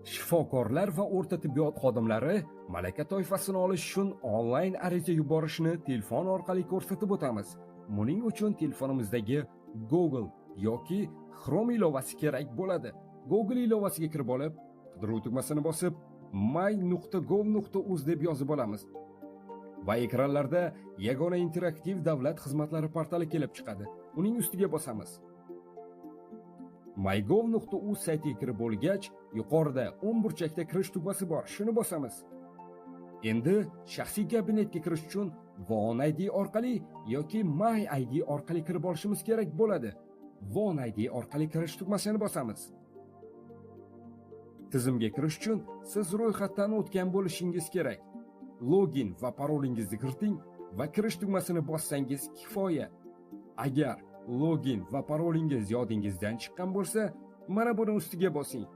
Shifokorlar va o'rta tibbiyot xodimlari malaka toifasini olish uchun onlayn ariza yuborishni telefon orqali ko'rsatib o'tamiz. Buning uchun telefonimizdagi Google yoki Chrome ilovasi kerak bo'ladi. Google ilovasiga kirib olib, qidiruv tugmasini bosib, my.gov.uz deb yozib olamiz. Va ekranlarda yagona interaktiv davlat xizmatlari portali kelib chiqadi. Uning ustiga bosamiz. mygov.uz saytiga kirib bo'lgach, yuqorida o'ng burchakda kirish tugmasi bor. Shuni bosamiz. Endi shaxsiy kabinetga kirish uchun One ID orqali yoki My ID orqali kirib olishimiz kerak bo'ladi. One ID orqali kirish tugmasini bosamiz. Tizimga kirish uchun siz ro'yxatdan o'tgan bo'lishingiz kerak. Login va parolingizni kiriting va kirish tugmasini bossangiz kifoya. Agar login va parolingiz yodingizdan chiqqan bo'lsa, mana buni ustiga bosing.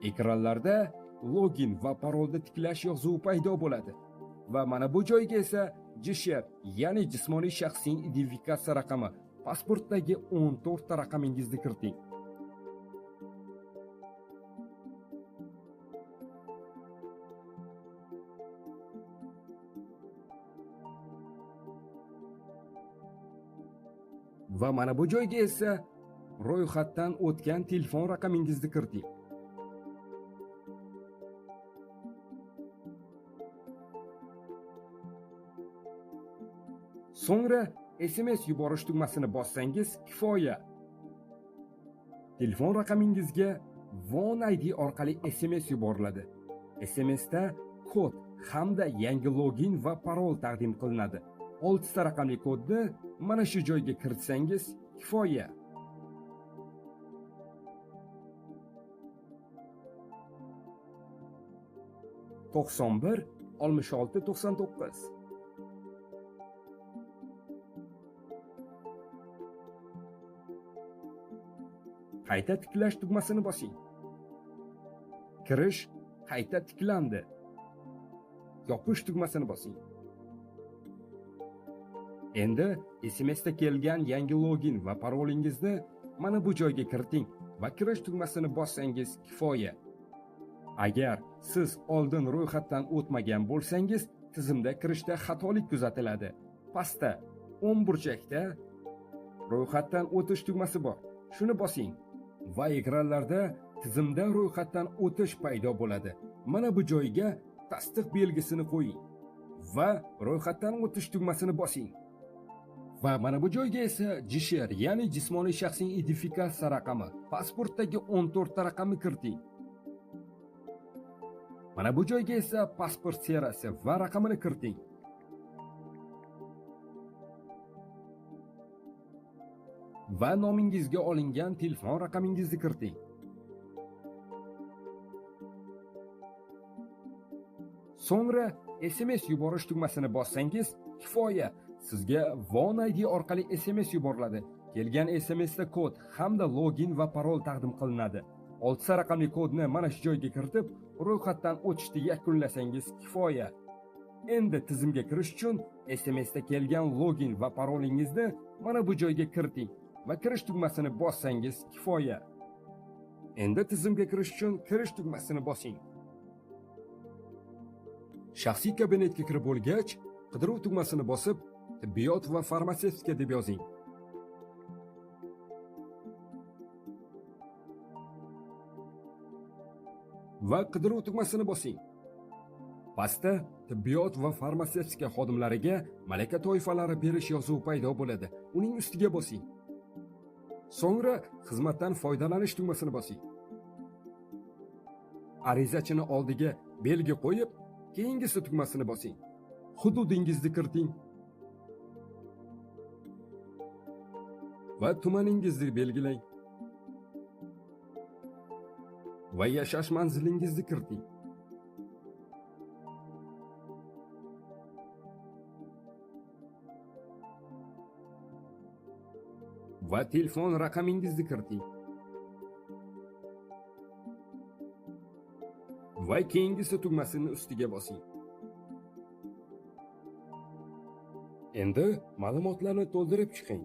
Ekranlarda login va parolni tiklash yozuvi paydo bo'ladi. Va mana bu joyga esa JSHR, ya'ni jismoniy shaxsning identifikatsiya raqami, pasportdagi 14 ta raqamingizni kiriting. Va mana bu joyga esa ro'yxatdan o'tgan telefon raqamingizni kiriting. So'ngra SMS yuborish tugmasini bossangiz kifoya. Telefon raqamingizga One ID orqali SMS yuboriladi. SMSda kod hamda yangi login va parol taqdim qilinadi. 6 ta raqamli kodni mana shu joyga kiritsangiz kifoya. 91 66 99. Qayta tiklash tugmasini bosing. Kirish qayta tiklandi. Yopish tugmasini bosing. Endi SMSda kelgan yangi login va parolingizni mana bu joyga kiriting va kirish tugmasini bossangiz kifoya. Agar siz oldin ro'yxatdan o'tmagan bo'lsangiz, tizimda kirishda xatolik kuzatiladi. Pastda o'ng burchakda ro'yxatdan o'tish tugmasi bor. Shuni bosing va ekranlarda tizimda ro'yxatdan o'tish paydo bo'ladi. Mana bu joyga tasdiq belgisini qo'ying va ro'yxatdan o'tish tugmasini bosing. Va mana bu joyga esa JSHR, ya'ni jismoniy shaxsning identifikatsiya raqami, pasportdagi 14 ta raqamni kiriting. Mana bu joyga esa pasport seriyasi va raqamini kiriting. Va nomingizga olingan telefon raqamingizni kiriting. So'ngra SMS yuborish tugmasini bossangiz kifoya. Sizga One ID orqali SMS yuboriladi. Kelgan SMSda kod hamda login va parol taqdim qilinadi. 6 raqamli kodni mana shu joyga kiritib, ro'yxatdan o'tishni yakunlasangiz kifoya. Endi tizimga kirish uchun SMSda kelgan login va parolingizni mana bu joyga kiriting va kirish tugmasini bossangiz kifoya. Endi tizimga kirish uchun kirish tugmasini bosing. Shaxsiy kabinetga kirib bo'lgach, qidiruv tugmasini bosib, tibbiyot va farmatsevtika deb yozing. Va qidiruv tugmasini bosing. Pastda tibbiyot va farmatsevtika xodimlariga malaka toifalari berish yozuvi paydo bo'ladi. Uning ustiga bosing. So'ngra xizmatdan foydalanish tugmasini bosing. Arizachini oldiga belgi qo'yib, keyingisi tugmasini bosing. Hududingizni kiriting va tumaningizni belgilang. Va yashash manzilingizni kiriting. Va telefon raqamingizni kiriting. Va keyingisi tugmasini ustiga bosing. Endi ma'lumotlarni to'ldirib chiqing.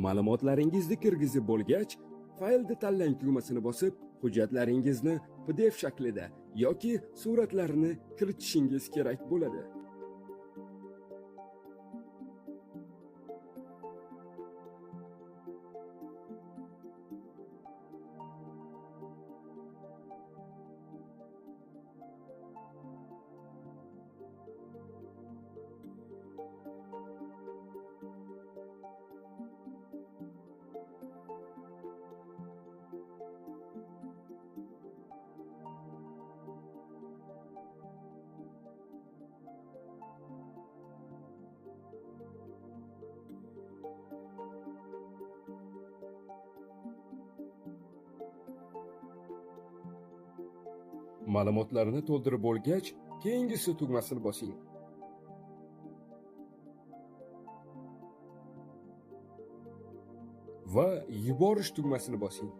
Ma'lumotlaringizni kirgizib bo'lgach, faylni tanlang tugmasini bosib, hujjatlaringizni PDF shaklida yoki suratlarni kiritishingiz kerak bo'ladi. Ma'lumotlarni to'ldirib bo'lgach, keyingisi tugmasini bosing. Va yuborish tugmasini bosing.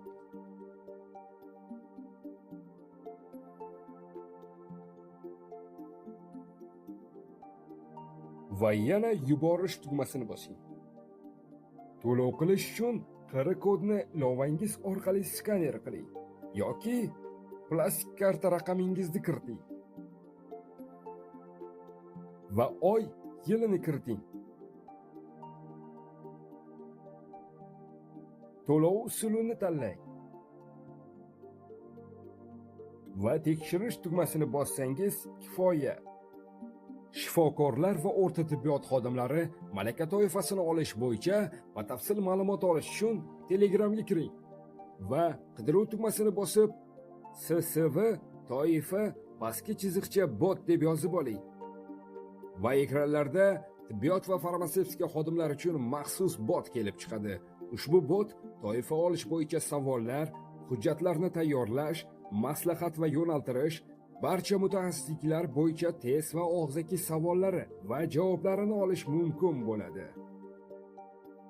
Va yana yuborish tugmasini bosing. To'lov qilish uchun QR kodni ilovangiz orqali skaner qiling yoki plastik karta raqamingizni kiriting va oy yilini kiriting. To'lov usulini tanlang va tekshirish tugmasini bossangiz kifoya. Shifokorlar va o'rta tibbiyot xodimlari malaka toifasini olish bo'yicha batafsil ma'lumot olish uchun Telegramga kiring va qidiruv tugmasini bosib SSV toifa pastki chiziqcha bot deb yozib oling. Va ekranlarda tibbiyot va farmatsevtika xodimlari uchun maxsus bot kelib chiqadi. Ushbu bot toifa olish bo'yicha savollar, hujjatlarni tayyorlash, maslahat va yo'naltirish, barcha mutaxassisliklar bo'yicha test va og'zaki savollari va javoblarini olish mumkin bo'ladi.